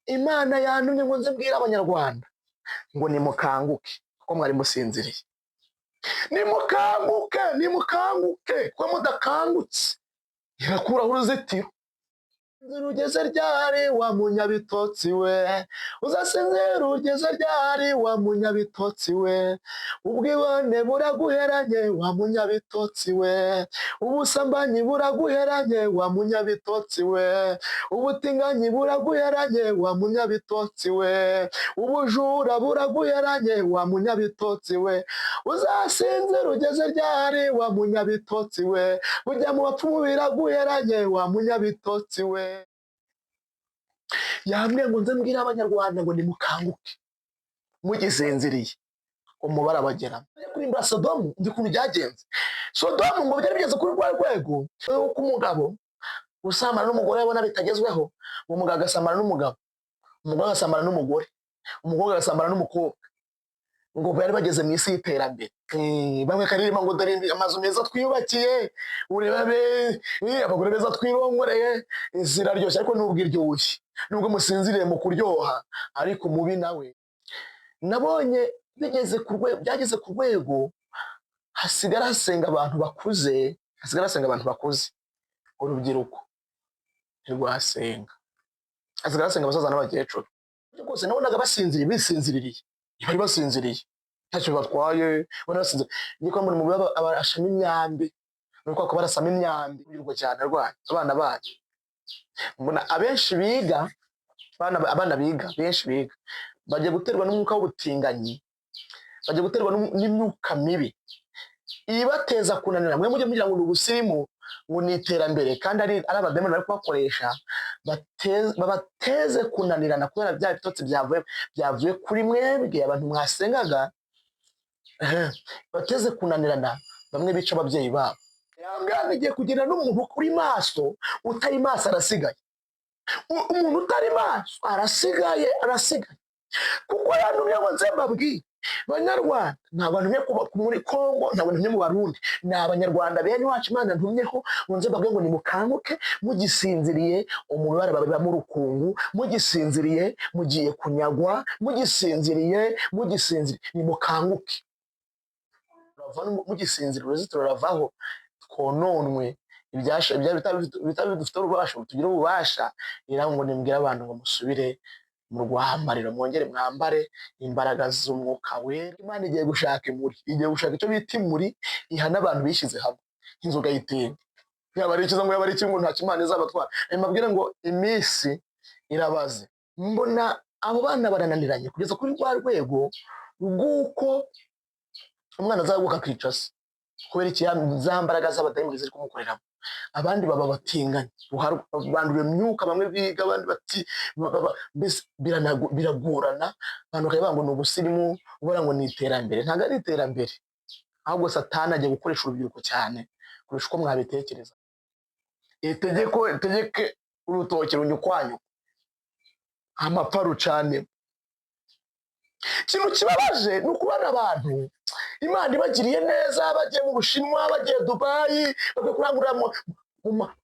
Imana yantumye ngo nze mbwire Abanyarwanda ngo nimukanguke kuko mwari musinziriye. Nimukanguke, nimukanguke kuko mudakangutse irakuraho uruzitiro. Rugeze ryari wa munyabitotsi we? Uzasinzira ugeze ryari wa munyabitotsi we? Ubwibone buraguheranye wa munyabitotsi we, ubusambanyi buraguheranye wa munyabitotsi we, ubutinganyi buraguheranye wa munyabitotsi we, ubujura buraguheranye wa munyabitotsi we. Uzasinzira ugeze ryari wa munyabitotsi we? Kujya mu bapfumu biraguheranye wa munyabitotsi we. Yambwiye ngo nze mbwire Abanyarwanda ngo nimukanguke mugisinziriye, umubare abageramo. Kurimbura Sodomu, nzi ukuntu byagenze. Sodomu ngo byari bigeze kuri rwa rwego yuko umugabo usambana n'umugore abona bitagezweho, uwo mugabo agasambana n'umugabo, umugore agasambana n'umugore, umukobwa agasambana n'umukobwa, ngo bari bageze mu isi y'iterambere. Bamwe karirimba ngo dore amazu meza twiyubakiye, urebe abagore beza twirongoreye, ziraryoshye. Ariko nubwo iryoshye, nubwo musinziriye mu kuryoha, ariko umubi nawe nabonye bigeze ku rwego, byageze ku rwego hasigara hasenga abantu bakuze, hasigara hasenga abantu bakuze, urubyiruko ntirwasenga, hasigara hasenga abasaza n'abakecuru. Rwose nabonaga basinziriye, bisinziririye, bari basinziriye, ntacyo batwaye, ubona basinziriye. Ngiye kubona mu barashamo imyambi, ni uko barasamo imyambi urubyiruko cyane rwanyu, abana banyu. Mbona abenshi biga, abana biga, benshi biga bagiye guterwa n'umwuka w'ubutinganyi, bagiye guterwa n'imyuka mibi ibateza kunanira. Mwe mujye mugira ngo ni ubusirimu, ngo ni iterambere, kandi ari abadayimoni bari kubakoresha, babateze kunanirana kubera bya bitotsi byavuye kuri mwebwe abantu mwasengaga, bateze kunanirana, bamwe bica ababyeyi babo. Yambwira igiye kugira n'umuntu uri maso, utari maso arasigaye. Umuntu utari maso arasigaye, arasigaye, kuko yantumye ngo nze mbabwire Banyarwanda. Ntabwo ntumye muri Kongo, ntabwo ntumye mu Barundi, ni Abanyarwanda bene wacu Imana ntumyeho ngo nze mbabwire ngo nimukanguke mugisinziriye, umubare babibamo urukungu, mugisinziriye mugiye kunyagwa, mugisinziriye, mugisinziriye, nimukanguke. Mugisinziriye uruzitiro ruravaho, twononwe bitaba bidufite ububasha, tugire ububasha. Ngo nimbwire abantu ngo musubire mu rwambariro, mwongere mwambare imbaraga z'Umwuka Wera. Imana igiye gushaka imuri, igiye gushaka icyo bita imuri, iha n'abantu bishyize hamwe nk'inzoga y'itini. Yaba ari ikiza ngo yaba ari iki, ngo ntacyo Imana izabatwara. Mbabwire ngo iminsi irabaze. Mbona abo bana barananiranye kugeza kuri rwa rwego rw'uko umwana azaguka akica se kubera iki? Za mbaraga z'abadayimoni ziri kumukoreramo. Abandi baba batinganye, bandura imyuka, bamwe biga, abandi bati mbese biragorana. Abantu bakavuga ngo ni ubusirimu, ubona ngo ni iterambere. Ntabwo ari iterambere, ahubwo Satani agiye gukoresha urubyiruko cyane kurusha uko mwabitekereza. Itegeko itegeke urutoki runyukwanyukwa, amapfa rucane. Ikintu kibabaje ni ukubona abantu Imana ibagiriye neza, bagiye mu Bushinwa, bagiye Dubayi, bagiye kurangurura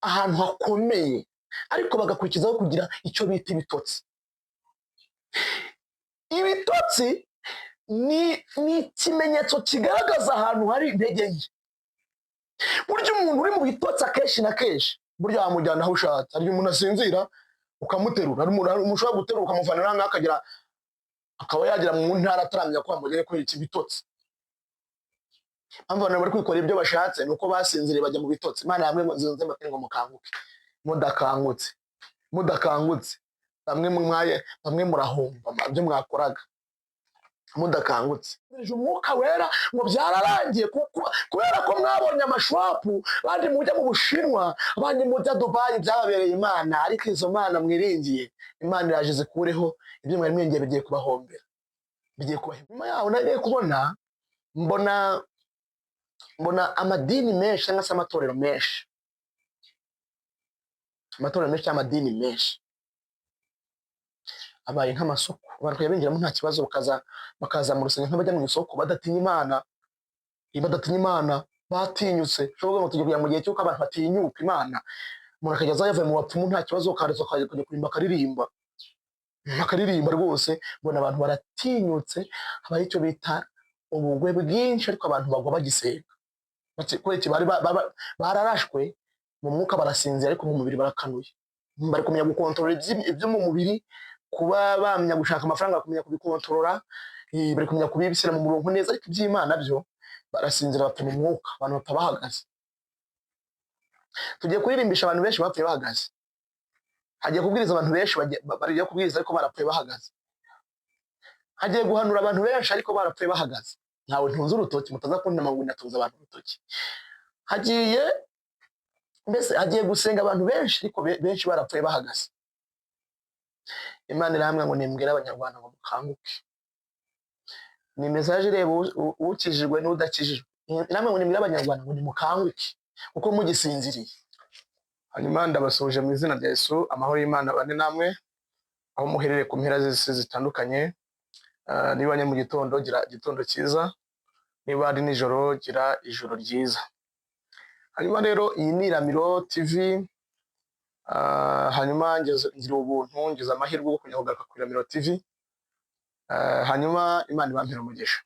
ahantu hakomeye, ariko bagakurikizaho kugira icyo bita ibitotsi. Ibitotsi ni ikimenyetso kigaragaza ahantu hari intege nke. Burya umuntu uri mu bitotsi akenshi na kenshi, burya wamujyana aho ushatse. Hari igihe umuntu asinzira ukamuterura, hari umuntu ushobora guterura ukamuvana aha ngaha akagera, akaba yagera mu ntara ataramenya ko wamugere kubera iki? Bitotsi. Mpamvu abantu bari kwikora ibyo bashatse ni uko basinziriye, bajya mu bitotsi. Imana yamwe ngo nze mbabwire ngo mukanguke, mudakangutse, mudakangutse bamwe mwaye, bamwe murahomba ibyo mwakoraga mudakangutse. Umwuka Wera ngo byararangiye, kuko kubera ko mwabonye amashwapu, abandi mujya mu Bushinwa, abandi mujya Dubayi, byababereye Imana. Ariko izo mana mwiringiye, Imana iraje zikureho ibyo mwari mwiringiye, bigiye kubahombera, bigiye kubahembera. Nyuma yaho nagiye kubona, mbona amadini menshi cyangwa se amatorero menshi, amatorero menshi cyangwa amadini menshi abaye nk'amasoko. Abantu bakajya binjiramo nta kibazo, bakaza mu rusengero nk'abajya mu isoko, badatinya Imana, badatinya Imana, batinyutse. Ushobora ngo tujye kujya mu gihe cy'uko abantu batinyuka Imana, umuntu akajya aza yavuye mu bapfumu nta kibazo, akaza akajya kuririmba, akaririmba. Bakaririmba rwose, mbona abantu baratinyutse, habaho icyo bita ubugwe bwinshi, ariko abantu bagwa bagisenga. Kubera iki? Bari bararashwe mu mwuka, barasinzira, ariko mu mubiri barakanuye. Bari kumenya gukontorora ibyo mu mubiri, kuba bamenya gushaka amafaranga, kumenya kubikontorora, bari kumenya kubishyira mu murongo neza, ariko iby'Imana byo barasinzira, bapfa mu mwuka. Abantu bapfa bahagaze. Tugiye kuririmbisha abantu benshi bapfuye bahagaze. Hagiye kubwiriza abantu benshi bagiye kubwiriza ariko barapfuye bahagaze. Hagiye guhanura abantu benshi ariko barapfuye bahagaze. Ntawe ntunze urutoki, mutaza kuntema ngo natunze abantu urutoki. Hagiye mbese hagiye gusenga abantu benshi, ariko benshi barapfuye bahagaze. Imana irahamwe ngo nimbwire Abanyarwanda ngo mukanguke. Ni message ireba ukijijwe n'udakijijwe. Irahamwe ngo nimbwire Abanyarwanda ngo nimukanguke kuko mugisinziriye. Hanyuma ndabasuhuje mu izina rya Yesu. Amahoro y'Imana bane namwe aho muherereye ku mpera z'isi zitandukanye. Niba ari mu gitondo, gira igitondo cyiza; niba ari nijoro, gira ijoro ryiza. Hanyuma rero iyi ni Iramiro TV. Hanyuma ngira ubuntu, ngize amahirwe yo kujya kugaruka ku Iramiro TV. Hanyuma Imana ibampere umugisha.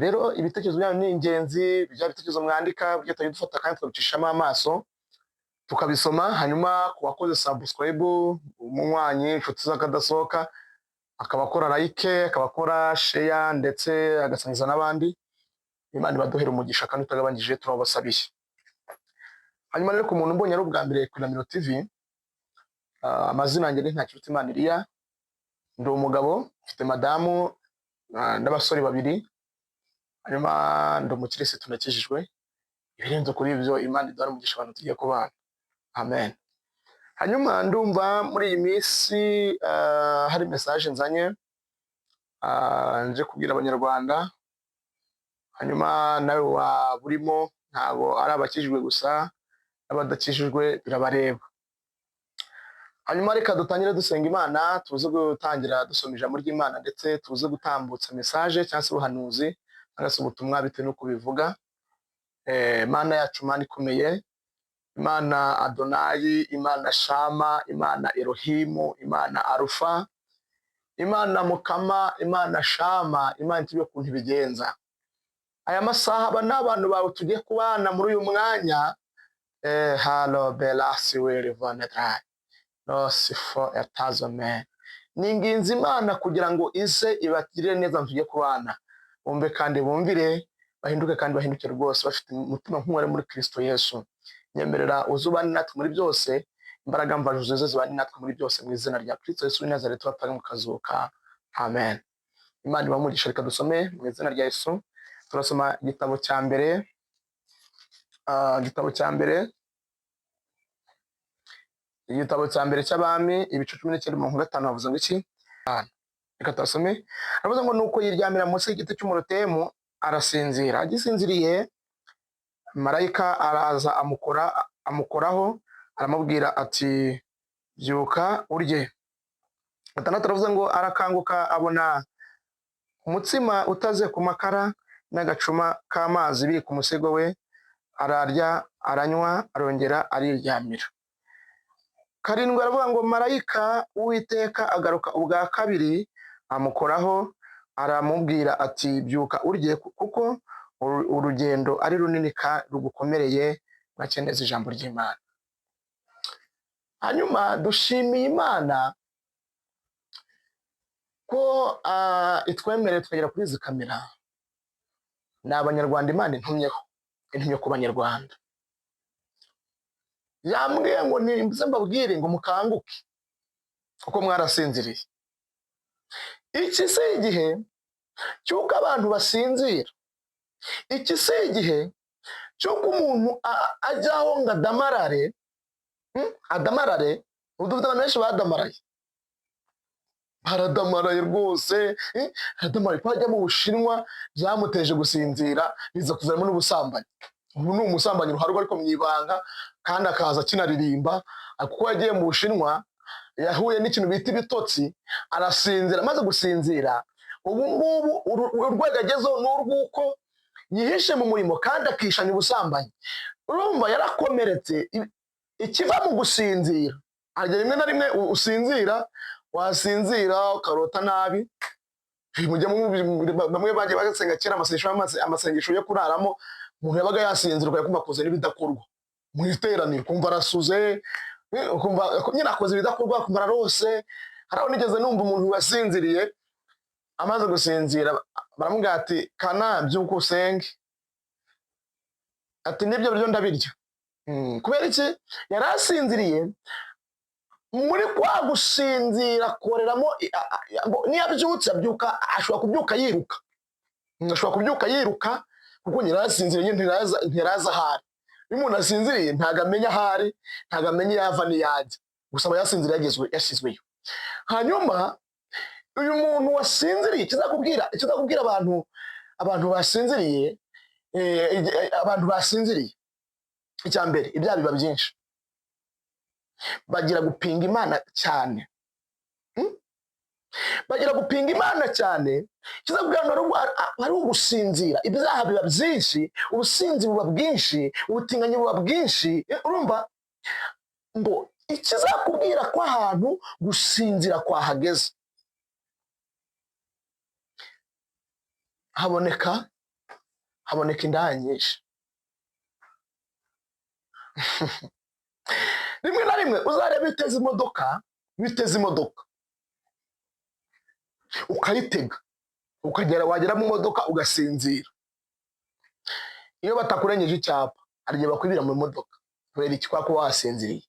Rero ibitekerezo byanyu ni ingenzi, bya bitekerezo mwandika byo tujya dufata kandi tukabicishamo amaso tukabisoma. Hanyuma ku wakoze subscribe, umunywanyi, inshuti z'akadasohoka, akaba akora like, akaba akora share, ndetse agasangiza n'abandi, Imana ibaduhere umugisha kandi utagabanyije, turabasabiye. Hanyuma rero ku muntu mbonye ari ubwa mbere ku Iramiro TV, amazina yanjye ni Ntakirutimana Eliya. Ndi umugabo, mfite madamu n'abasore babiri. Hanyuma ndi umukirisitu, ndakijijwe. Ibirenze kuri ibyo, Imana iduhane umugisha abantu tugiye kubana. Amen. Hanyuma ndumva muri iyi minsi hari message nzanye, nje kubwira Abanyarwanda. Hanyuma nawe waba urimo, ntabwo ari abakijijwe gusa, n'abadakijijwe birabareba. Hanyuma reka dutangire dusenga Imana, tuze gutangira dusoma ijambo ry'Imana, ndetse tuze gutambutsa message cyangwa se ubuhanuzi cyangwa se ubutumwa, bitewe n'uko bivuga. Mana yacu, Mana ikomeye, Imana Adonayi, Imana Shama, Imana Elohimu, Imana Arufa, Imana Mukama, Imana Shama, Imana itubwiye ukuntu ibigenza. Aya masaha aba ni abantu bawe tugiye kubana muri uyu mwanya. Halo belasi weri vonedrai nosifo etazome. Ni ingenzi Imana kugira ngo ize ibagirire neza tugiye kubana, bumve kandi bumvire, bahinduke kandi bahinduke rwose, bafite umutima nk'uwari muri Kristo Yesu. Nyemerera uzubane natwe muri byose, imbaraga mvajuru zize zibane natwe muri byose, mu izina rya Kristo Yesu w'i Nazareti wapfaga mukazuka. Amen. Imana ibamugisha. Reka dusome mu izina rya Yesu. Turasoma igitabo cya mbere, igitabo cya mbere cy'Abami, ibice 19, 5. Havuze ngo iki? Reka tuhasome. Aravuze ngo: "Nuko yiryamira munsi y'igiti cy'umurotemu, arasinzira. Agisinziriye, marayika araza amukoraho, aramubwira ati: 'Byuka urye.' 6, aravuze ngo: 'Arakanguka, abona umutsima utaze ku makara n'agacuma k'amazi biri ku musego we. Ararya, aranywa, arongera ariryamira.' 7, aravuga ngo: 'Marayika w'Uwiteka agaruka ubwa kabiri, amukoraho, aramubwira ati: Byuka urye, kuko urugendo ari runini kandi rugukomereye.' Mwakeneza ijambo ry'Imana. Hanyuma dushimiye Imana ko itwemereye tukagera kuri izi kamera. Ni Abanyarwanda Imana intumyeho, intumye ku Banyarwanda. Yambwiye ngo nimze mbabwire ngo mukanguke kuko mwarasinziriye. Iki si igihe cy'uko abantu basinzira. Iki si igihe cy'uko umuntu ajyaho ngo adamarare, adamarare. Ubu dufite abantu benshi badamaraye, baradamaraye rwose, aradamaraye ko ajya mu Bushinwa byamuteje gusinzira, biza kuzanamo n'ubusambanyi. Ubu ni umusambanyi ruharwa, ariko mu ibanga, kandi akaza akinaririmba. Kuko yagiye mu Bushinwa, yahuye n'ikintu bita ibitotsi, arasinzira. Amaze gusinzira, ubu ngubu urwego agezeho ni urw'uko yihishe mu murimo kandi akishanya ubusambanyi. Urumva yarakomeretse. Ikiva mu gusinzira, hari rimwe na rimwe usinzira. Wasinzira ukarota nabi. Mujya bamwe bagiye basenga kera amasengesho, amasengesho yo kuraramo. Umuntu yabaga yasinzira, ukajya kumva akoze n'ibidakorwa mu iteraniro, ukumva arasuze, ukumva nyine akoze ibidakorwa, ukumva ararose. Hari aho nigeze numva umuntu wasinziriye, amaze gusinzira baramubwira ati: "Kana byuka usenge." Ati: "Nibyo biryo ndabirya." Kubera iki? Yari asinziriye. Muri kwa gusinzira akoreramo niyo abyutse, abyuka, ashobora kubyuka yiruka. Ashobora kubyuka yiruka kuko nyine yarasinziriye nyine, ntiyaraza aho ari. Iyo umuntu asinziriye ntabwo amenya aho ari, ntabwo amenya iyo ava n'iyo ajya, gusa aba yasinziriye, yagezwe, yashyizweyo. Hanyuma uyu muntu wasinziriye, ikizakubwira abantu basinziriye, abantu basinziriye, icya mbere, ibyaha biba byinshi, bagira gupinga Imana cyane. Bagira gupinga Imana cyane. Ikizakubwira ngo hari ugusinzira, ibyaha biba byinshi, ubusinzi buba bwinshi, ubutinganyi buba bwinshi. Urumva ngo ikizakubwira ko ahantu gusinzira kwahageze, haboneka indaya nyinshi. Rimwe na rimwe uzareba iyo uteze imodoka ukayitega, ukagera, wagera mu modoka ugasinzira, iyo batakurengeje icyapa hari igihe bakwibira mu modoka. Kubera iki? Kwa kuba wasinziriye.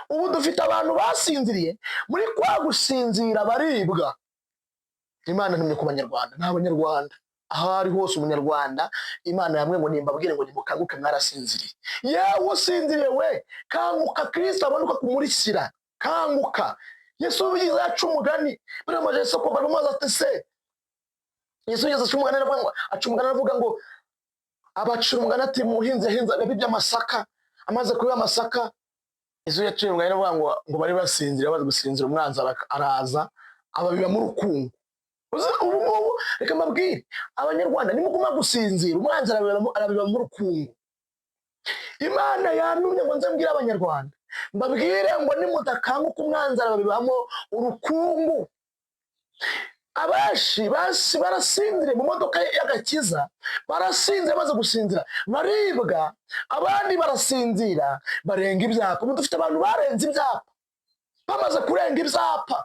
Ubu dufite abantu basinziriye, muri kwa gusinzira baribwa. Imana ntumye ku Banyarwanda, nta Banyarwanda, aho ari hose Umunyarwanda, Imana yamwe ngo nimbabwire ngo nimukanguke, mwarasinziriye. Yewe usinziriye we, kanguka, Kristo abone uko akumurikira. Kanguka. Yesu yigeze aca umugani, bariya Yesu ko baramubaza ati: "Se?" Yesu yigeze aca umugani, aravuga ngo, aca umugani aravuga ngo, abacira umugani ati: "Umuhinzi yahinze, yabibye amasaka, amaze kubiba amasaka." Yesu yaciye umugani aravuga ngo bari basinziriye, bamaze gusinzira umwanzi araza ababibamo urukungu. Uzi ubu ngubu, reka mbabwire Abanyarwanda, nimuguma gusinzira umwanzi arabibamo urukungu. Imana yantumye ngo nze mbwire Abanyarwanda, mbabwire ngo nimudakanguka umwanzi arabibamo urukungu. Abenshi basi barasinziriye mu modoka y'agakiza, barasinzira, bamaze gusinzira baribwa, abandi barasinzira barenga ibyapa. Ubu dufite abantu barenze ibyapa, bamaze kurenga ibyapa.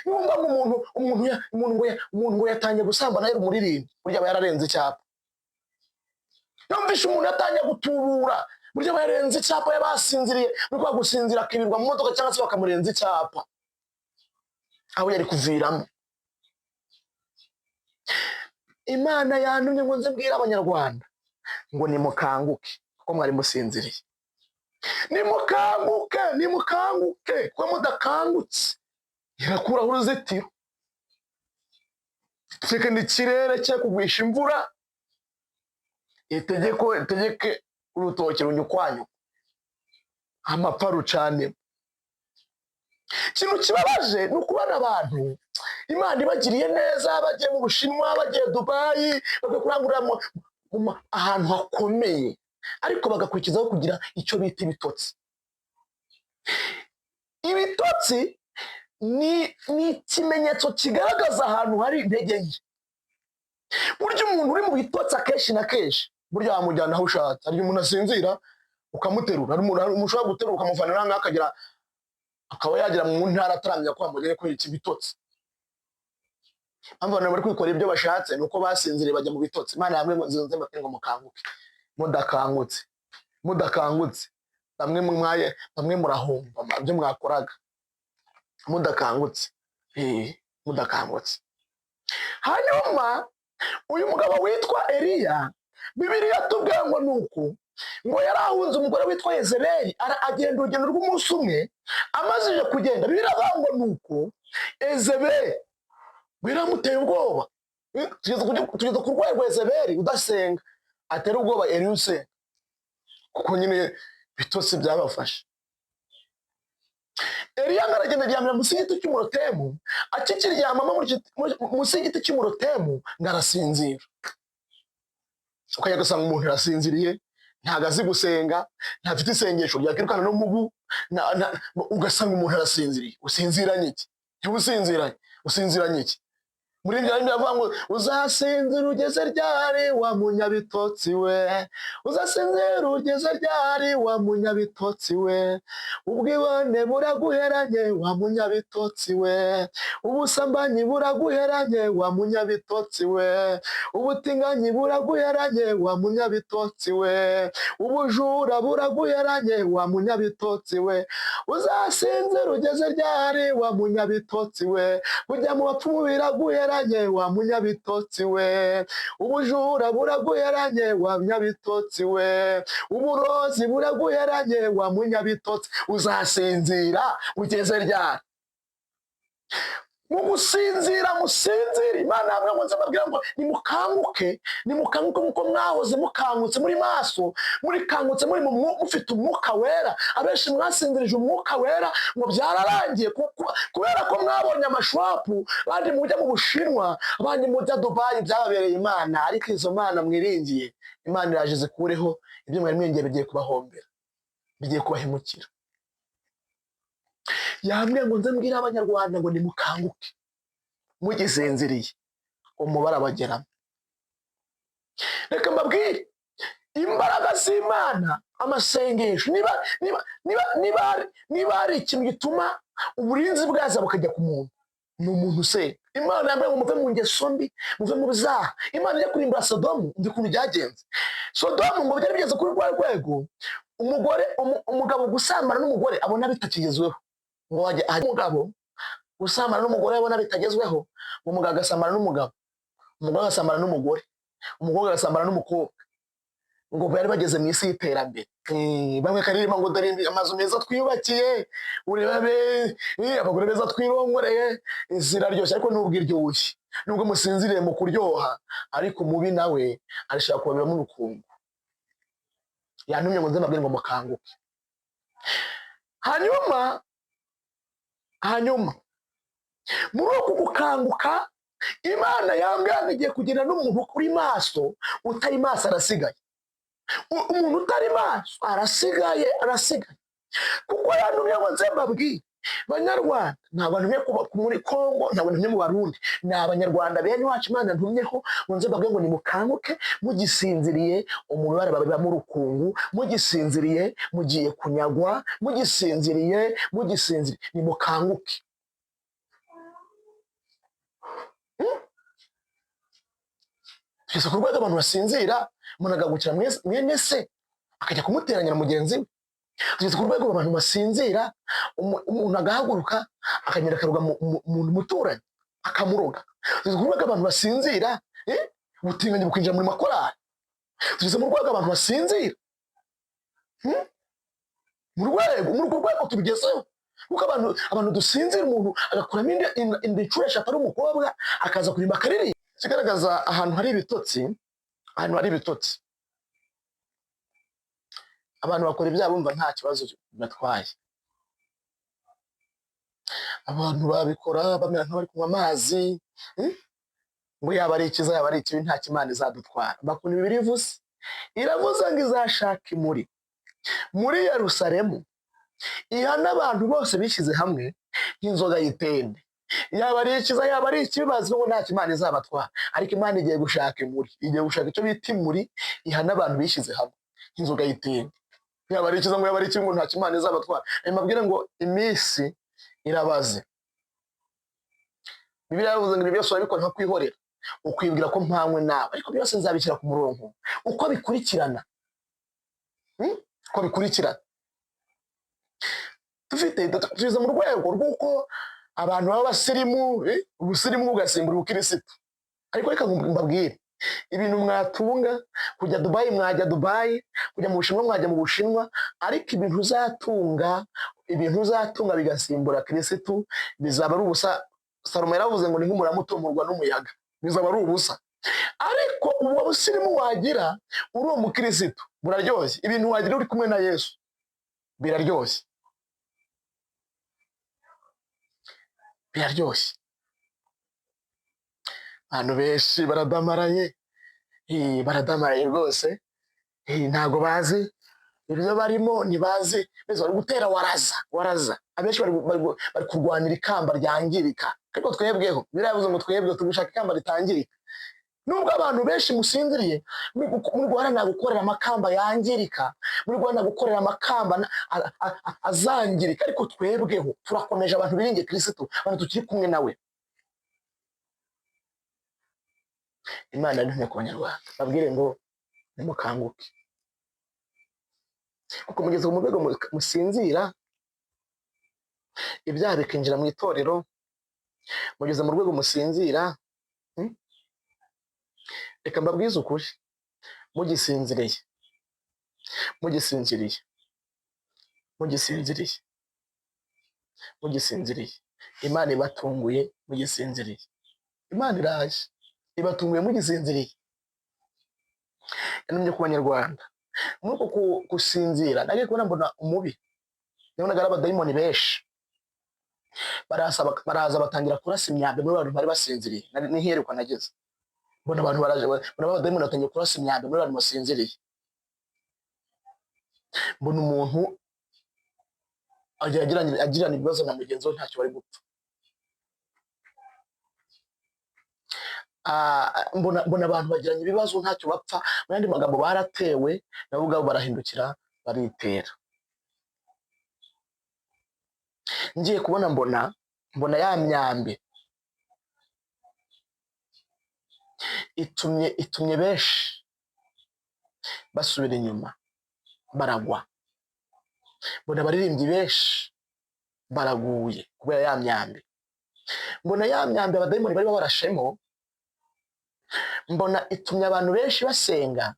Numva ngo umuntu ngo yatangiye gusambana yari umuririmbyi, burya aba yararenze icyapa. Yumvishe umuntu yatangiye gutubura, burya aba yarenze icyapa, yabasinziriye. Muri kwa gusinzira akirirwa mu modoka cyangwa se bakamurenza icyapa aho yari kuviramo. Imana yantumye ngo nze mbwire Abanyarwanda ngo nimukanguke kuko mwari musinziriye. Nimukanguke, nimukanguke, kuko mudakangutse irakuraho uruzitiro, itegeka ikirere cye kugwisha imvura, itegeko itegeke urutoki runyukwanyukwa, amapfa rucanemo. Ikintu kibabaje ni ukubona abantu Imana ibagiriye neza, bagiye mu Bushinwa, bagiye Dubayi, bagiye kurangurura ahantu hakomeye, ariko bagakurikizaho kugira icyo bita ibitotsi. Ibitotsi ni ikimenyetso kigaragaza ahantu hari intege nke. Burya umuntu uri mu bitotsi akenshi na kenshi burya wamujyana aho ushatse. Hari igihe umuntu asinzira ukamuterura, hari umuntu ushobora guterura ukamuvana aha ngaha akagera, akaba yagera mu ntara ataramenya ko wamugeye kubera iki? Bitotsi. Impamvu abantu bari kwikora ibyo bashatse ni uko basinziriye, bajya mu bitotsi. Imana yamwe ngo nze mbabwire ngo mukanguke, mudakangutse bamwe mwaye, bamwe murahomba ibyo mwakoraga mudakangutse, mudakangutse. Hanyuma uyu mugabo witwa Eliya, Bibiliya tubwiye ngo ni uku ngo yari ahunze umugore witwa Yezebeli, agenda urugendo rw'umunsi umwe. Amazije kugenda, Bibiliya avuga ngo ni uku Yezebeli biramuteye ubwoba. Tugeze ku rwego Yezebeli udasenga atera ubwoba Eliya usenga, kuko nyine bitotsi byabafashe. Eliya ngo aragenda aryamira munsi y'igiti cy'umurotemu. Akikiryamamo munsi y'igiti cy'umurotemu ngo arasinzira. Ukajya ugasanga umuntu arasinziriye, Ntabwo azi gusenga, ntafite isengesho ryakwirukana n'umubu. Ugasanga umuntu arasinziriye. Usinziranye iki? Ntibusinziranye, usinziranye iki? Muri ibyo bindi bavuga ngo uzasinzira ugeze ryari wa munyabitotsi we, uzasinzira ugeze ryari wa munyabitotsi we, ubwibone buraguheranye wa munyabitotsi we, ubusambanyi buraguheranye wa munyabitotsi we, ubutinganyi buraguheranye wa munyabitotsi we, ubujura buraguheranye wa munyabitotsi we, uzasinzira ugeze ryari wa munyabitotsi we, kujya mu bapfumu biraguheranye wa munyabitotsi we, ubujura buraguheranye wa munyabitotsi we, uburozi buraguheranye wa munyabitotsi. Uzasinzira ugeze ryari? Mu gusinzira musinzire. Imana yamwe ngo nze mbabwire ngo nimukanguke, nimukanguke nkuko mwahoze mukangutse, muri maso, murikangutse, muri mufite umwuka wera. Abenshi mwasinzirije umwuka wera ngo byararangiye, kubera ko mwabonye amashwapu, abandi mujya mu Bushinwa, abandi mujya Dubayi, byababereye Imana. Ariko izo mana mwiringiye, Imana iraje zikureho ibyo mwari mwiringiye. Bigiye kubahombera, bigiye kubahemukira. Yambwiye ngo nze mbwire Abanyarwanda ngo nimukanguke mugisinziriye, umubare abageramo. Reka mbabwire imbaraga z'Imana, amasengesho. Niba hari ikintu gituma uburinzi bwaza bukajya ku muntu, ni umuntu usenga. Imana yambaye ngo muve mu ngeso mbi, muve mu byaha. Imana ijya kurimbura Sodomu, ndi ukuntu byagenze. Sodomu ngo byari bigeze kuri rwa rwego umugore umugabo gusambana n'umugore abona bitakigezweho, ngo wajya umugabo gusambana n'umugore abona bitagezweho, ngo umugabo agasambana n'umugabo, umugore agasambana n'umugore, umukobwa agasambana n'umukobwa, ngo bari bageze mu isi y'iterambere. Bamwe karirimba ngo dore amazu meza twiyubakiye, urebe abagore beza twirongoreye, ziraryoshye. Ariko nubwo iryoshye, nubwo musinziriye mu kuryoha, ariko mubi nawe arashaka kubabiramo urukungu. Yantumye ngo nze mbabwire ngo mukanguke. Hanyuma muri uku gukanguka, Imana yambwira ngo igiye kugenda n'umuntu uri maso. Utari maso arasigaye. Umuntu utari maso arasigaye, arasigaye, kuko yantumye ngo nze mbabwire Banyarwanda. Ntabwo ntumye kuba muri Kongo, ntabwo ntumye mu Barundi, ni Abanyarwanda bene wacu Imana ntumyeho ngo nze mbabwire ngo nimukanguke mugisinziriye, umubare babibamo urukungu. Mugisinziriye mugiye kunyagwa, mugisinziriye, mugisinziriye, nimukanguke. Tugeze ku rwego abantu basinzira, umuntu agahagurukira mwene se akajya kumuteranya na mugenzi we. Tugeze ku rwego abantu basinzira, umuntu agahaguruka akagenda akaroga umuntu umuturanyi, akamuroga. Tugeze ku rwego abantu basinzira, ubutinganyi bukinjira muri makorari. Tugeze mu rwego abantu basinzira. Mu rwego, muri urwo rwego turugezeho, kuko abantu dusinzira, umuntu agakuramo inda inshuro 3 ari umukobwa, akaza kurimba akaririmba. Ikigaragaza ahantu hari ibitotsi, ahantu hari ibitotsi, abantu bakora ibyaha bumva nta kibazo batwaye. Abantu babikora bamera nk'abari kunywa amazi, ngo yaba ari ikiza, yaba ari ikibi, nta Imana izadutwara. Bakunda Bibiliya ivuze, iravuze ngo izashaka imuri muri Yerusalemu, ihana abantu bose bishyize hamwe nk'inzoga y'itende. Yaba ari ikiza, yaba ari ikibi, bazi ko nta Imana izabatwara. Ariko Imana igiye gushaka imuri, igiye gushaka icyo bita imuri, ihana abantu bishyize hamwe nk'inzoga y'itende. Yaba ari ikiza, ngo yaba ari ikibi, ngo nta Imana izabatwara. Mbabwire ngo iminsi irabaze. Bibiliya yaravuze ngo ibi byose urabikora nka kwihorera, ukwibwira ko mpanywe nawe, ariko byose nzabishyira ku murongo uko bikurikirana. Uko bikurikirana. Tugeze mu rwego rw'uko abantu baba abasirimu, ubusirimu bugasimbura ubukirisitu. Ariko reka mbabwire, ibintu mwatunga, kujya Dubayi mwajya Dubayi, kujya mu Bushinwa mwajya mu Bushinwa, ariko ibintu uzatunga bigasimbura Kirisitu bizaba ari ubusa. Salomo yaravuze ngo ni nk'umurama utumurwa n'umuyaga, bizaba ari ubusa. Ariko ubwo busirimu wagira uri umukirisitu buraryoshye. Ibintu wagira uri kumwe na Yesu biraryoshye, biraryoshye. Abantu benshi baradamaraye, baradamaraye rwose. Ntabwo bazi ibyo barimo, ntibazi mbese bari gutera waraza waraza. Abenshi bari kurwanira ikamba ryangirika, ariko twebweho biravuze ngo twebwe turi gushaka ikamba ritangirika. Nubwo abantu benshi musinziriye, muri guharanira gukorera amakamba yangirika, muri guharanira gukorera amakamba azangirika, ariko twebweho turakomeje. Abantu biringiye Kirisitu, abantu tukiri kumwe nawe. Imana yadutumye ku Banyarwanda, babwire ngo nimukanguke, kuko mugeze mu rwego musinzira, ibyaha bikinjira mu itorero. Mugeze mu rwego musinzira. Reka mbabwize ukuri, mugisinziriye, mugisinziriye, mugisinziriye, mugisinziriye, Imana ibatunguye mugisinziriye. Imana iraje ibatunguye mugisinziriye. Yantumye ku Banyarwanda. Muri uko gusinzira nagiye kubona mbona umubi, nabonaga ari abadayimoni benshi baraza batangira kurasa imyambi muri bantu bari basinziriye. Ni iherekwa nageze mbona abantu baraje, mbona abadayimoni batangiye kurasa imyambi muri bantu basinziriye. Mbona umuntu agirana ibibazo na mugenzi we, ntacyo bari gupfa. Mbona abantu bagiranye ibibazo ntacyo bapfa. Mu yandi magambo, baratewe, nabo ubwabo barahindukira baritera. Ngiye kubona mbona ya myambi itumye benshi basubira inyuma baragwa. Mbona abaririmbyi benshi baraguye kubera ya myambi. Mbona ya myambi abadayimoni bari barashemo, mbona itumye abantu benshi basenga,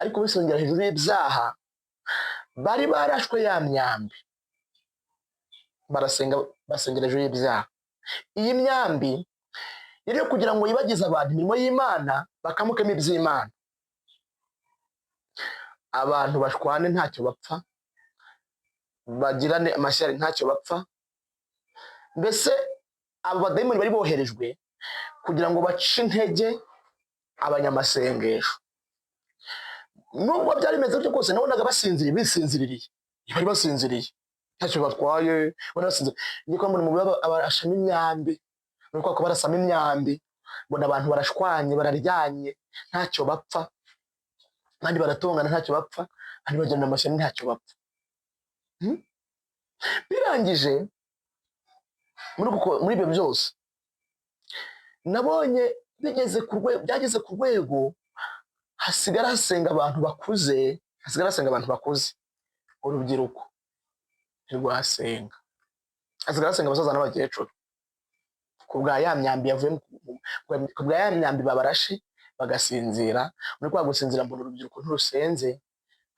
ariko basengera hejuru y'ibyaha. Bari barashwe ya myambi, barasenga, basengera hejuru y'ibyaha. Iyi myambi yari iyo kugira ngo yibagize abantu imirimo y'Imana, bakamukemo iby'Imana, abantu bashwane ntacyo bapfa, bagirane amashyari ntacyo bapfa. Mbese abo badayimoni bari boherejwe kugira ngo bace intege abanyamasengesho. Nubwo byari bimeze gutyo kose, nabonaga basinziriye, bisinziririye, bari basinziriye ntacyo batwaye, bari basinziriye. Ngiye kubona mbona umugore abarashamo imyambi, muri kwa barasamo imyambi, mbona abantu barashwanye, bararyanye ntacyo bapfa, abandi baratongana ntacyo bapfa, abandi bagirana amashyari ntacyo bapfa. Birangije muri ibyo byose nabonye bigeze ku rwego, byageze ku rwego hasigara hasenga abantu bakuze, hasigara hasenga abantu bakuze, urubyiruko ntirwasenga, hasigara hasenga abasaza n'abakecuru ku bwa ya myambi yavuye ku bwa ya myambi babarashe bagasinzira. Muri kwa gusinzira mbona urubyiruko ntirusenze,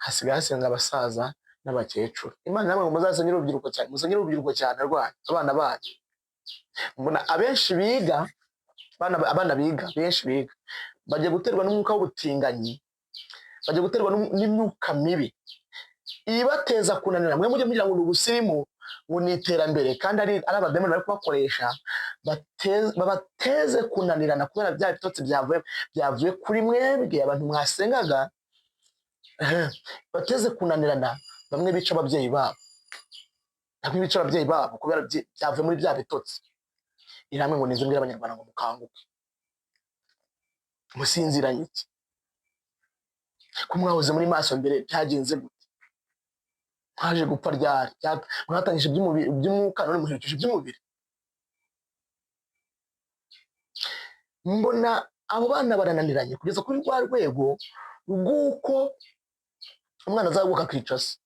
hasigaye hasenga abasaza n'abakecuru. Imana namwe ngo muzasengere urubyiruko cyane, musengere urubyiruko cyane rwanyu, abana banyu. Mbona abenshi biga, abana biga, benshi biga bagiye guterwa n'umwuka w'ubutinganyi, bagiye guterwa n'imyuka mibi ibateza kunanira. Mwe mujye mugira ngo ni ubusirimu, ngo ni iterambere, kandi ari abadayimoni bari kubakoresha, babateze kunanirana kubera bya bitotsi byavuye kuri mwebwe abantu mwasengaga. Bateze kunanirana, bamwe bica ababyeyi babo, bamwe bica ababyeyi babo kubera byavuye muri bya bitotsi. Iramwe ngo nizo mbwira Abanyarwanda ngo mukanguke. Musinziranye iki? Ko mwahoze muri maso mbere, byagenze gute? Mwaje gupfa ryari? Mwatangije iby'umwuka, none muherekeje iby'umubiri. Mbona abo bana barananiranye kugeza kuri rwa rwego rw'uko umwana azaguka akica se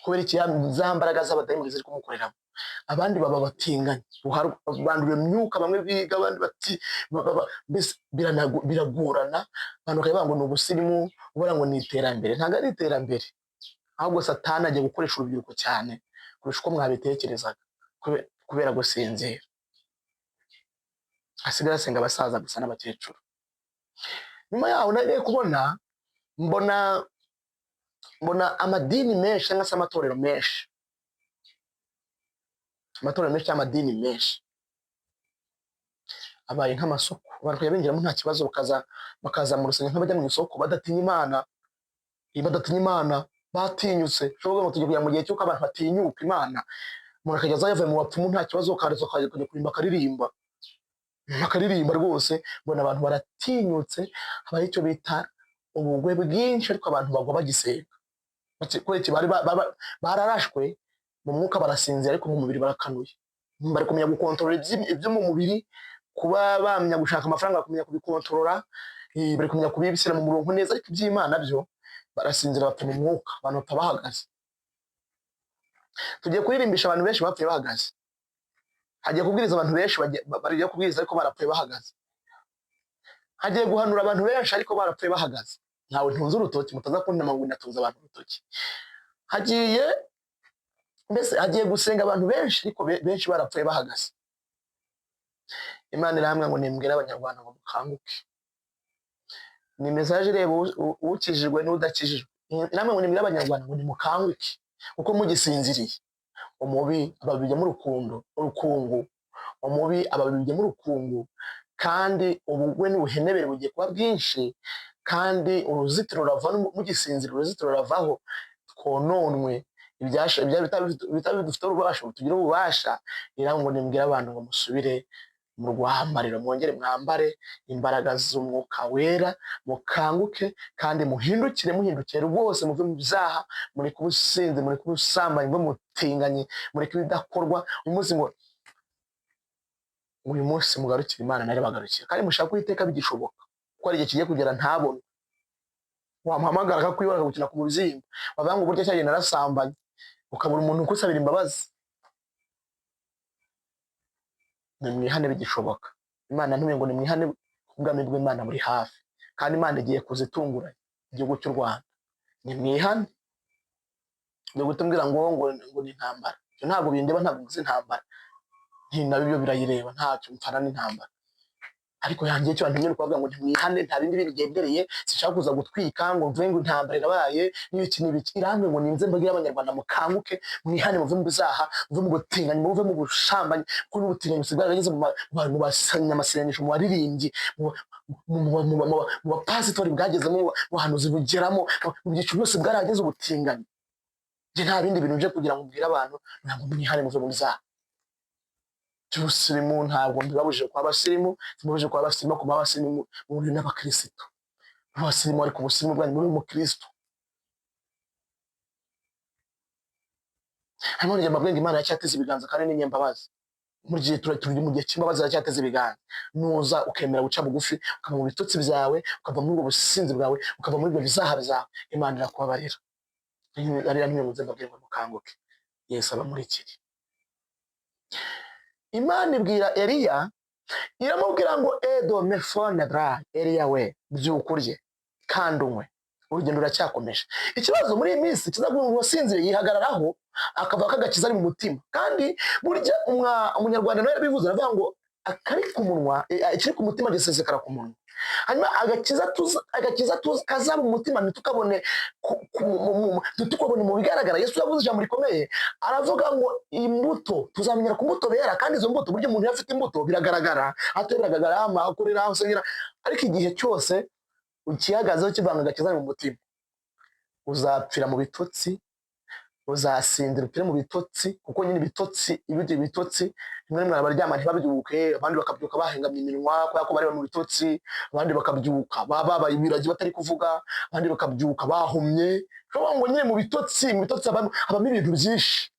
kubera iki? Za mbaraga z'abadayimoni ziri kumukoreramo. Abandi baba batinganye, bandura imyuka, bamwe biga, abandi bati mbese biragorana. Abantu bakavuga ngo ni ubusirimu, ubona ngo ni iterambere. Ntabwo ari iterambere, ahubwo Satani agiye gukoresha urubyiruko cyane kurusha uko mwabitekerezaga kubera gusinzira. Hasigara hasenga abasaza gusa n'abakecuru. Nyuma yaho nagiye kubona mbona amadini menshi cyangwa se amatorero menshi, amatorero menshi cyangwa amadini menshi abaye nk'amasoko. Abantu bakajya binjiramo nta kibazo, bakaza mu rusengero nk'abajya mu isoko, badatinya Imana. Badatinya Imana, batinyutse. Ushobora ngo tujye kujya mu gihe cy'uko abantu batinyuka Imana, umuntu akajya aza yavuye mu bapfumu nta kibazo, karezo akajya kuririmba, akaririmba, akaririmba rwose. Mbona abantu baratinyutse, habaho icyo bita ubugwe bwinshi, ariko abantu bagwa bagisenga. Kubera iki? Bari bararashwe mu mwuka, barasinzira, ariko mu mubiri barakanuye. Bari kumenya gukontorora ibyo mu mubiri, kuba bamenya gushaka amafaranga, kumenya kubikontorora, bari kumenya kubishyira mu murongo neza, ariko iby'Imana byo barasinzira, bapfa mu mwuka. Abantu bapfa bahagaze. Tugiye kuririmbisha abantu benshi bapfuye bahagaze. Hagiye kubwiriza abantu benshi bagiye kubwiriza ariko barapfuye bahagaze. Hagiye guhanura abantu benshi ariko barapfuye bahagaze. Ntawe ntunze urutoki, mutaza kuntema ngo natunze abantu urutoki. Hagiye mbese hagiye gusenga abantu benshi, ariko benshi barapfuye bahagaze. Imana irahamwe ngo nimbwire Abanyarwanda ngo mukanguke. Ni message ireba ukijijwe n'udakijijwe. Namwe ngo nimbwire Abanyarwanda ngo nimukanguke, kuko mugisinziriye umubi ababibyemo urukundo urukungu, umubi ababibyemo urukungu, kandi ubugwe n'ubuhenebere bugiye kuba bwinshi, kandi uruzitiro rurava mugisinzira, uruzitiro ruravaho, twononwe ibyari bitaba bidufiteho ububasha, tugire ububasha. Ngo nimbwire abantu ngo musubire mu rwambariro, mwongere mwambare imbaraga z'Umwuka Wera, mukanguke kandi muhindukire, muhindukire rwose, muve mu byaha, mureke ubusinzi, mureke ubusambanyi, muve mu butinganyi, mureke ibidakorwa. Uyu munsi ngo uyu munsi mugarukire Imana nayo bagarukire, kandi mushaka Uwiteka bigishoboka, kuko hari igihe kigiye kugera ntabone. Wamuhamagara akakwibara, akagukina ku mubyimba, wavuga ngo uburyo cyagiye narasambanye, ukabura umuntu ukusabira imbabazi. Nimwihane bigishoboka. Imana ntuye ngo nimwihane, ubwami bw'Imana buri hafi, kandi Imana igiye kuza itunguranye igihugu cy'u Rwanda. Nimwihane. Ni gutubwira ngo ngo ni intambara, ibyo ntabwo bindeba, ntabwo nzi intambara, nabyo birayireba, ntacyo mpfana n'intambara. Ariko yangiye cyo ntumye kuvuga ngo ntimwihane, nta bindi bigendereye. Sinshaka kuza gutwika ngo mvuge ngo intambara irabaye n'ibiki n'ibiki. Iramwe ngo ninze mbabwire Abanyarwanda mukanguke, mwihane, muve mu bizaha, muve mu butinganyi, muve mu busambanyi, kuko n'ubutinganyi busigaye bwarageze mu banyamasengesho, mu baririmbyi, mu bapasitori bwagezemo, mu bahanuzi bugeramo, mu byiciro byose bwarageze ubutinganyi. Njye nta bindi bintu nje kugira ngo mbwire abantu, ntabwo mwihane, muve mu byaha by'ubusirimu. Ntabwo mbibabujije kuba abasirimu, simbabujije kuba abasirimu, kuba abasirimu muri n'abakirisitu. Abasirimu, ariko ubusirimu bwanyu muri umukirisitu. Hanyuma njye mbabwira ngo Imana yacyateze ibiganza, kandi ni nyembabazi. Mu gihe turi mu gihe cy'imbabazi, yacyateze ibiganza. Nuza ukemera guca bugufi, ukava mu bitotsi byawe, ukava muri ubwo businzi bwawe, ukava muri ibyo bizaha byawe, Imana irakubabarira. Ariya ntimwe mbabwire ngo mukanguke, Yesu abamurikire. Imana ibwira Eliya, iramubwira ngo edo mefone bra Eliya we, byuka urye kandi unywe, urugendo ruracyakomeje. Ikibazo muri iyi minsi kiza, uwasinziriye yihagararaho akavuga ko agakiza ari mu mutima, kandi burya Umunyarwanda nawe yarabivuze, aravuga ngo akari ku munwa, ikiri ku mutima gisesekara ku munwa. Hanyuma agakiza kazaba mu mutima ntitukabone ntitukabone mu bigaragara. Yesu yavuze ijambo rikomeye, aravuga ngo imbuto tuzamenyera ku mbuto bera, kandi izo mbuto, burya umuntu iyo afite imbuto biragaragara, aho biragaragara, akorera aho usengera. Ariko igihe cyose ukihagazeho kivanga agakiza mu mutima, uzapfira mu bitotsi, uzasinzira upfire mu bitotsi, kuko nyine ibitotsi, ibyo bitotsi rimwe rimwe abaryama ntibabyuke, abandi bakabyuka bahengamye iminwa kubera ko bari mu bitotsi, abandi bakabyuka babaye ibiragi batari kuvuga, abandi bakabyuka bahumye. Ushobora ngo nyine mu bitotsi, mu bitotsi habamo ibintu byinshi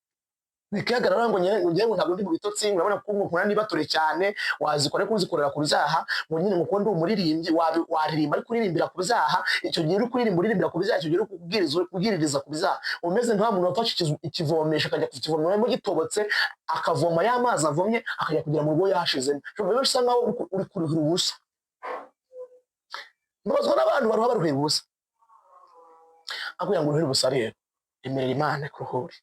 bikihagarara, ngo nyine ngo ntabwo ndi mu bitotsi, urabona ko nkora nibature cyane, wazikora ariko uzikorera ku byaha, ngo nyine ngo ndi umuririmbyi, waririmba ariko uririmbira ku byaha. Icyo gihe uri kuririmba uririmbira ku byaha, icyo gihe uri kubwiriza uri kubwiririza ku byaha, umeze nka muntu wafashe ikivomesho akajya kukivomamo gitobotse, akavoma ya mazi avomye akajya kugira mu rugo yashizemo. Bisa nkaho uri kuruhira ubusa. Mbabazwa n'abantu baruha baruhira ubusa. Aho kugira ngo uruhire ubusa rero, emerera Imana ikuruhure.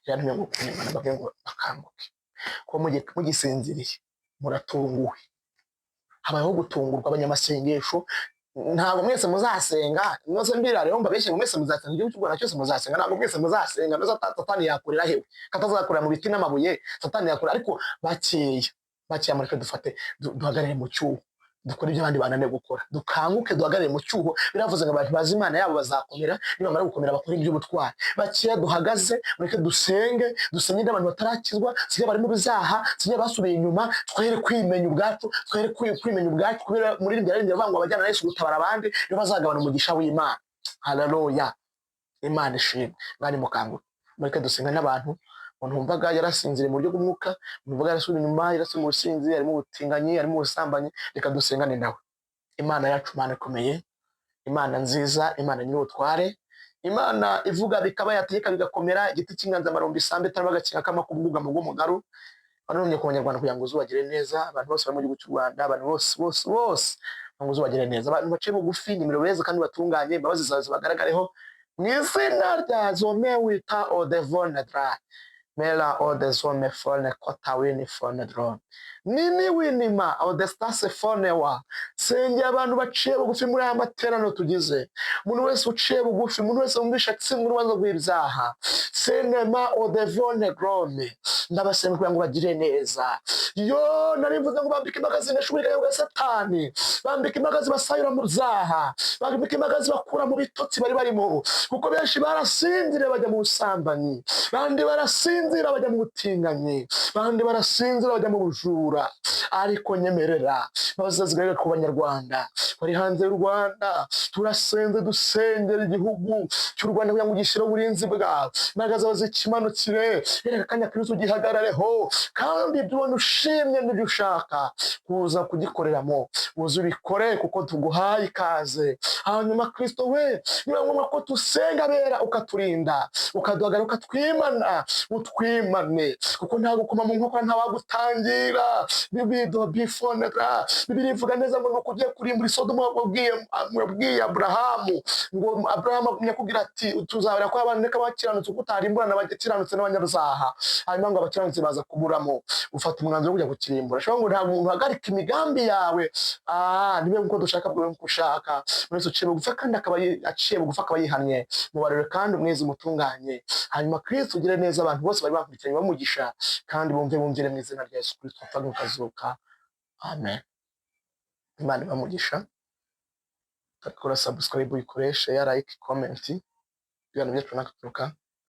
Irantumye ngo Imana mbabwire ngo bakanguke, kuko mugisinziriye muratunguwe. Habayeho gutungurwa abanyamasengesho. Ntabwo mwese muzasenga, mwese mbira rero mbabeshye ngo mwese muzasenga, igihugu cy'u Rwanda cyose muzasenga. Ntabwo mwese muzasenga. Mbese Satani yakorera hewe? Katazakorera mu biti n'amabuye, Satani yakorera? Ariko bakeya, bakeya, mureke dufate duhagarare mu cyuho. Dukore ibyo abandi bananiwe gukora, dukanguke, duhagarare mu cyuho. Biravuze ngo abantu bazi Imana yabo bazakomera, nibamara gukomera bakora iby'ubutwari. Bakeya duhagaze, mureke dusenge, dusenge n'abantu batarakizwa, sige bari mu byaha, sige basubiye inyuma. Twere kwimenya ubwacu, twere kwimenya ubwacu, kubera muri iri yaririmbye avuga ngo abajyana na Yesu gutabara abandi nibo bazagabana umugisha w'Imana. Haleluya, Imana ishimwe. Mwari mukanguke, mureke dusenga n'abantu. Umuntu wumvaga yarasinziriye mu buryo bw'umwuka, umuntu wumvaga yarasubiye inyuma, yarasubiye mu businzi, ari mu butinganyi, ari mu busambanyi, reka dusengane nawe. Imana yacu, Imana ikomeye, Imana nziza, Imana nyir'ubutware, Imana ivuga bikaba, yategeka bigakomera, igiti cy'inganzamarumbo, isambu itarimo agakinga k'amakubwugamo bw'umugaru, wanumye ku Banyarwanda kugira ngo uzubagire neza. Abantu bose bari mu gihugu cy'u Rwanda, abantu bose bose bose, ngo uzubagire neza. Abantu baciye bugufi, nimero beza kandi batunganye, imbabazi zawe zibagaragareho mu izina rya zome wita odevone dra mela odezome fone kota wini fone drone nini winima odestase fone wa. Sengera abantu baciye bugufi muri aya materaniro tugize. Umuntu wese uciye bugufi, umuntu wese wumvisha atsinzwe urubanza rw'ibyaha, senema odevone grome, ndabasenga kugira ngo bagire neza. Yo nari mvuze ngo bambike imbaga zinesha uburiganya bwa Satani, bambike imbaga zibasayura mu byaha, bambike imbaga zibakura mu bitotsi bari barimo, kuko benshi barasinzira bajya mu busambanyi, bandi barasinzira bajya mu butinganyi, bandi barasinzira bajya mu bujura. Ariko nyemerera bazazigaragara ku Banyarwanda bari hanze y'u Rwanda. Turasenze, dusengera igihugu cy'u Rwanda kugira ngo gishyire uburinzi bwawe, imbaraga zawe zikimanukire. Reka akanya Kristo gihagarareho, kandi ibyo ubona ushimye n'ibyo ushaka kuza kugikoreramo, uze ubikore kuko tuguhaye ikaze. Hanyuma Kristo we, niba ngombwa ko tusenga bera, ukaturinda, ukaduhagarara, ukatwimana, utwimane, kuko nta gukoma mu nkokora, ntawagutangira bibido bifonera. Bibiliya ivuga neza ngo nuko ugiye kurimbura Isodoma, wabwiye Aburahamu ngo Aburahamu agumya kubwira ati: "Tuzabera ko abantu reka bakiranutse, kuko utarimburana abakiranutse n'abanyabyaha." Hanyuma ngo abakiranutsi baza kuburamo, ufata umwanzuro wo kujya kukirimbura. Ashobora ngo nta muntu uhagarika imigambi yawe. Nibe nkuko dushaka, bwe nkuko ushaka. Wese uciye bugufi kandi akaba aciye bugufi, akaba yihannye, mubarure kandi umwezi umutunganye. Hanyuma Kristo ugire neza abantu bose bari bakurikiranye, bamugisha kandi bumve, bumvire mu izina rya Yesu Kristo wapfaga ukazuka, amen. Imana ibamugisha. Kora subscribe, uyikoreshe ya like, comment, ibiganiro byacu nakaturuka.